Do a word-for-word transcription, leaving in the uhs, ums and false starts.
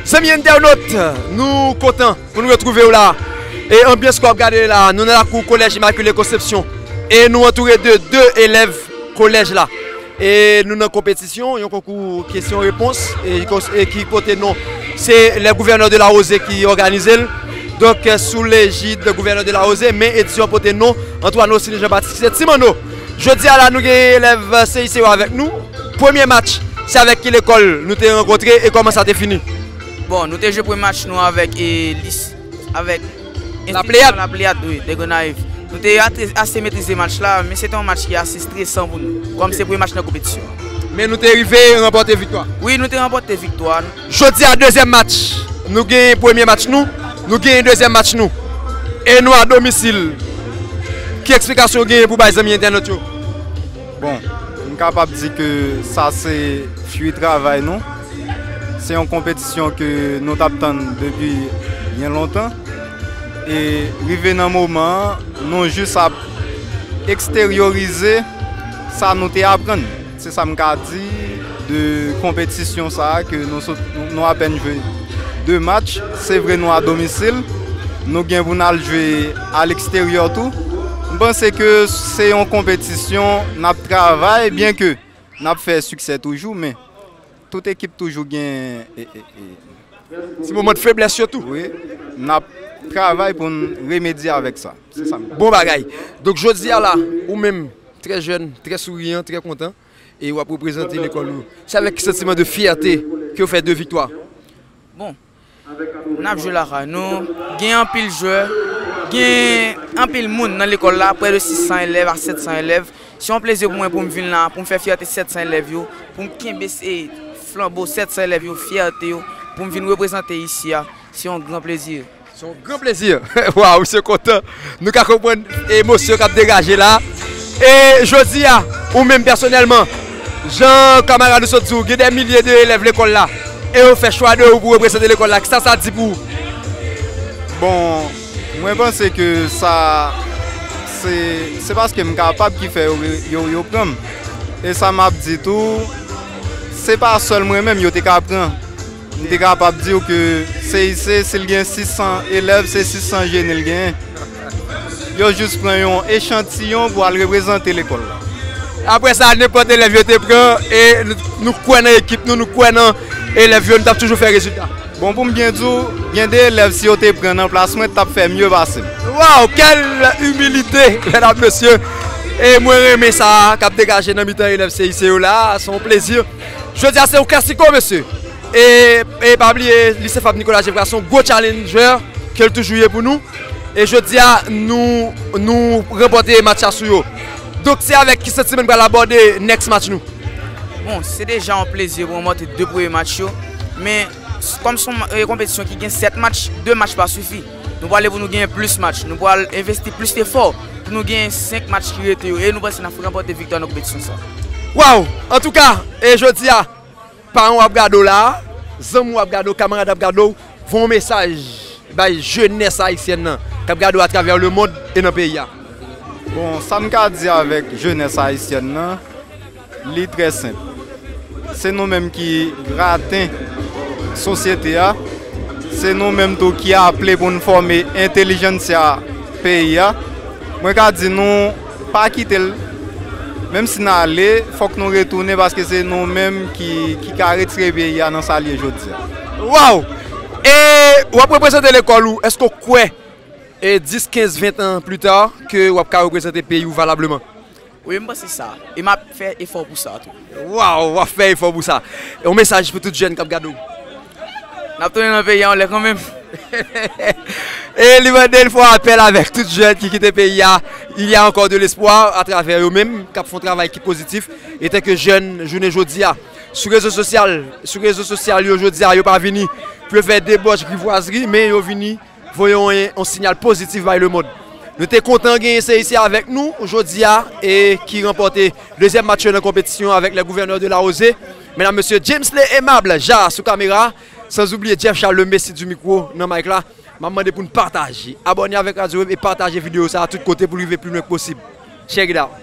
Zanmi entènot, nou kontan pou nou retwouve w la. E anbyans ke w ap gade la, nou nan lakou Kolèj Imakile Konsepsyon. E nou antoure de de elèv kolèj la. E nou nan konpetisyon, yon konkou kesyon repons, e, e ki pote non, se le gouvènè de la Rosée ki òganize l. Donk, sou lejid gouvènè de la Rosée, men edisyon an pote non Antoine Rosine Jean Baptiste, se Ti Manno. Jodi a la, nou gen elèv C I C yo avèk nou. Premye match, se avèk ki lekòl nou te rankontre e kòman sa te fini? Bon, nou te jwe premye match nou avèk, e, lis, avèk La Pleyad. La Pleyad, wi, de Gonayiv. Nou te ate-, ase metrize match la, men se te yon match ki ase stresan pou nou, kòm se premye match nan konpetisyon. Men nou te rive ranpòte viktwa. Wi, nou te ranpòte viktwa. Jodi a, dezyèm match. Nou gen premye match nou, nou gen dezyèm match nou. E nou a domisil. Ki eksplikasyon w genyen pou bay zanmi entènot yo? Bon, m kapab di ke sa se fwi travay nou. Se yon konpetisyon ke nou t ap tann depi byen lontan. E rive nan moman an, nou jis ap eksteryorize sa nou te aprann. Se sa m ka di de konpetisyon sa a ke nou sot, nou, nou apèn jwe de match. Se vre nou a domisil, nou gen pou n al jwe aleksteryè tou. M panse ke se yon konpetisyon n ap travay, byen ke n ap fè siksè toujou, men tout ekip toujou gen, e, e, e, ti moman de feblès yo tou. Wi, n ap travay pou n remedye avèk sa. Se sa m ka di. Bon bagay. Donk, jodi a la, ou menm, trè jèn, trè souriyan, trè kontan, e w ap reprezante lekòl ou. Se avèk ki santiman de fyète ke w fè de viktwa? Bon, n ap jwe lakay nou, gen anpil jwè, gen anpil moun nan lekòl la, prè de sis san elèv a sèt san elèv. Se yon plezi pou mwen pou m vin la, pou m fè fyète sèt san elèv yo, pou m kenbe, e, flanbo sèt san elèv yo, fyète yo, pou m vin reprezante isi a. Se yon gran plezi. Se yon gran plezi. Waw, misye kontan. Nou ka konprann emosyon k ap degaje la. E jodi a, ou menm pèsonèlman, jan kamarad ou sot di w, gen dè milye de elèv lekòl la, e yo fè chwa de ou pou reprezante lekòl la. Kisa sa di pou ou? Bon, mwen panse ke sa, se, se paske m kapab ki fè yo, yo, yo pran m. E sa m ap di tou, se pa sèl mwen menm yo te ka pran. M te kapab di w ke C I C, si l gen sis san elèv, se sis san jeni l genyen. Yo jis pran yon echantiyon pou al reprezante lekòl la. Apre sa, nenpòt elèv yo te pran, e nou, nou kwè nan ekip nou, nou kwè nan elèv yo, nou t ap toujou fè rezilta. Bon, pou m byen di w, gen de elèv, si yo te pran nan plas mwen, t ap fè mye pase m. Waw, quelle humilité, medam, mesye! E mwen renmen sa k ap degaje nan mitan elèv C I C yo la, se yon plezi. Jodi a, se yon klasiko, mesye. E, e pa bliye, Lise Fab Nicolas Geffrard se yon gwo challenger ke l toujou ye pou nou. E jodi a, nou, nou ranpòte match la sou yo. Donk, se avèk ki santiman n pral abòde next match nou? Bon, se deja yon plezi pou ranpòte de premye match yo. Men, kòm se yon, e, konpetisyon ki gen sèt match, de match pa sifi. Nou prale pou nou genyen plis match. Nou pral envesti plis efò pou nou genyen senk match ki rete yo. E nou panse n ap ranpòte viktwa nan konpetisyon sa. Waw! Antouka, e jodi a, paran w ap gade w la, zanmi w ap gade w, kamarad ap gade w, voye yon mesaj bay jenès ayisyèn nan k ap gade w atravè lemonn e nan peyi a. Bon, sa m ka di avèk jenès ayisyèn nan, li trè senp. Se nou menm ki graten sosyete a. Se nou menm tou ki aple pou n fòme entèlijensya peyi a. Mwen ka di nou, pa kite l. Menm si n ale, fòk nou retounen paske se nou menm ki, ki ka retire peyi a nan sa l ye jodi a. Waw! E w ap reprezante lekòl ou, èske w kwè, e dis, kenz, ven an pli ta, ke w ap ka reprezante peyi w valableman? Wi, m panse sa. E m ap fè efò pou sa tou. Waw, w ap fè efò pou sa. Yon mesaj pou tout jèn k ap gade w? N ap tounen nan peyi a yon lè kanmenm. E li mande n fè apèl avèk tout jèn ki kite peyi a. Il y a encore de l'espoir à travers yo menm k ap fè yon travay ki pozitif. Etanke jèn, jounen jodi a, sou rezo sosyal, sou rezo sosyal yo jodi a, yo pa vini pou yo fè debòch, grivwazri, men yo vini voye yon, yon sinyal pozitif bay lemonn. Nou te kontan genyen C I C avèk nou jodi a e ki ranpòte dezyèm match yo nan konpetisyon avèk le gouvènè de la Rosée, medam, mesye, Jamesley Aimable, Ja sou kamera, san oubliye Jeff Charles, le Messi du micro, nan mic la. M ap mande pou n pataje, abòne avèk Radio Web e pataje videyo sa a tout kote pou l rive pi lwen k posib. Check it out.